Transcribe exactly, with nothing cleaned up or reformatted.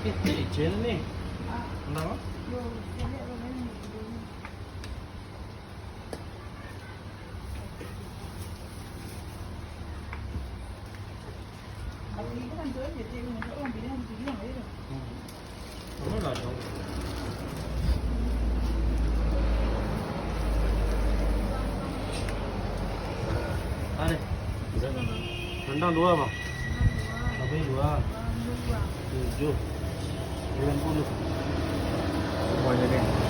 Cen ni. Kenapa? Ada. Rendang dua, Bang. Tapi dua. Tujuh. Sembilan puluh. Semuanya ni.